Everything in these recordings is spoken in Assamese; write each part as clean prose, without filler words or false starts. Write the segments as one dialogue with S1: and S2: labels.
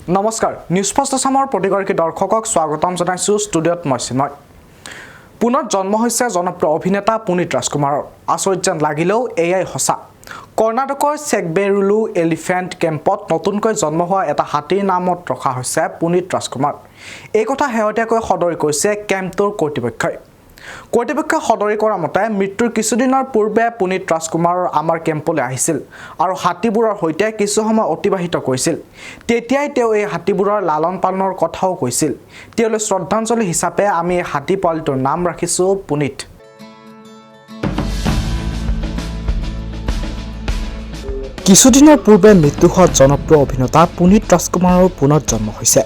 S1: নমস্কাৰ, নিউজ ফাৰ্ষ্ট আছামৰ প্ৰতিগৰাকী দৰ্শকক স্বাগতম জনাইছোঁ। ষ্টুডিঅ'ত মই চিন্ময়। পুনৰ জন্ম হৈছে জনপ্ৰিয় অভিনেতা পুনীত ৰাজকুমাৰৰ। আচৰিত যেন লাগিলেও এয়াই সঁচা। কৰ্ণাটকৰ চেকবেৰুলু এলিফেণ্ট কেম্পত নতুনকৈ জন্ম হোৱা এটা হাতীৰ নামত ৰখা হৈছে পুনীত ৰাজকুমাৰ। এই কথা শেহতীয়াকৈ সদৰি কৰিছে কেম্পটোৰ কৰ্তৃপক্ষই। কৰ্তৃপক্ষই সদৰি কৰা মতে, মৃত্যুৰ কিছুদিনৰ পূৰ্বে পুনীত ৰাজকুমাৰ আমাৰ কেম্পলৈ আহিছিল আৰু হাতীবোৰৰ সৈতে কিছু সময় অতিবাহিত কৰিছিল। তেতিয়াই তেওঁ এই হাতীবোৰৰ লালন পালনৰ কথাও কৈছিল। তেওঁলৈ শ্ৰদ্ধাঞ্জলি হিচাপে আমি এই হাতী পোৱালিটোৰ নাম ৰাখিছোঁ পুনীত। কিছুদিনৰ পূৰ্বে মৃত্যু হোৱা জনপ্ৰিয় অভিনেতা পুনীত ৰাজকুমাৰৰ পুনৰ জন্ম হৈছে।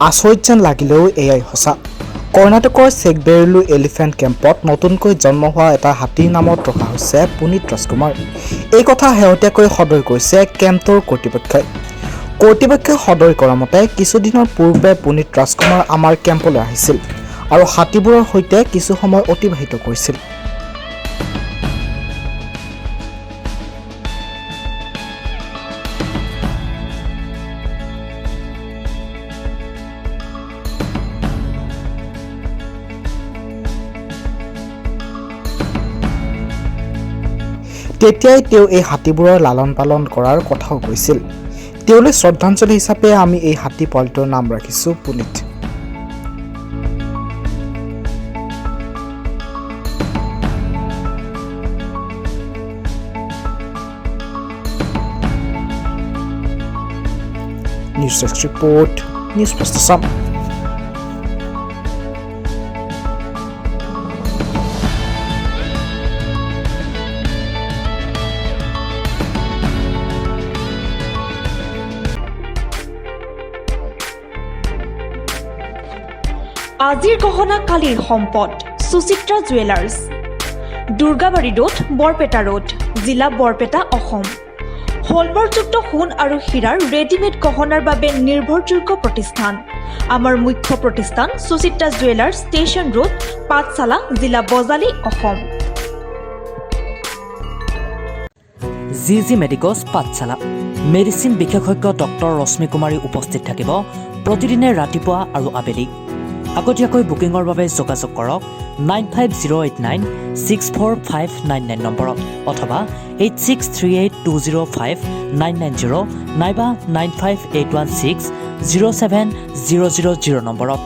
S1: আচৰিত যেন লাগিলেও এয়াই সঁচা। কৰ্ণাটকৰ চেকবেৰুলু এলিফেণ্ট কেম্পত নতুনকৈ জন্ম হোৱা এটা হাতীৰ নামত ৰখা হৈছে পুনীত ৰাজকুমাৰ। এই কথা শেহতীয়াকৈ সদৰি কৰিছে কেম্পটোৰ কৰ্তৃপক্ষই। কৰ্তৃপক্ষই সদৰি কৰা মতে, কিছুদিনৰ পূৰ্বে পুনীত ৰাজকুমাৰ আমাৰ কেম্পলৈ আহিছিল আৰু হাতীবোৰৰ সৈতে কিছু সময় অতিবাহিত কৰিছিল। তেতিয়াই তেওঁ এই হাতীবোৰৰ লালন পালন কৰাৰ কথাও কৈছিল। তেওঁলৈ শ্ৰদ্ধাঞ্জলি হিচাপে আমি এই হাতী পোৱালিটোৰ নাম ৰাখিছোঁ Puneet. News desk report, News First Assam.
S2: আজিৰ গহনা, কালিৰ সম্পদ। Suchitra jewellers, Durgabari road, Barpeta road, জিলা বৰপেটা, অসম। হলমাৰ্কযুক্ত সোণ আৰু হীৰাৰ ৰেডিমেড গহনাৰ বাবে নিৰ্ভৰযোগ্য প্ৰতিষ্ঠান। আমাৰ মুখ্য প্ৰতিষ্ঠান সুচিত্ৰা জুৱেলাৰ্ছ, ষ্টেচন ৰোড, পাঠশালা, জিলা বজালী, অসম।
S3: জি জি মেডিকছ পাঠশালা। মেডিচিন বিশেষজ্ঞ ডক্টৰ ৰশ্মি কুমাৰী উপস্থিত থাকিব প্ৰতিদিনে ৰাতিপুৱা আৰু আবেলি। আগতীয়াকৈ বুকিঙৰ বাবে যোগাযোগ কৰক 9508964599 নম্বৰত অথবা 8638205990 নাইবা 9581607000 নম্বৰত।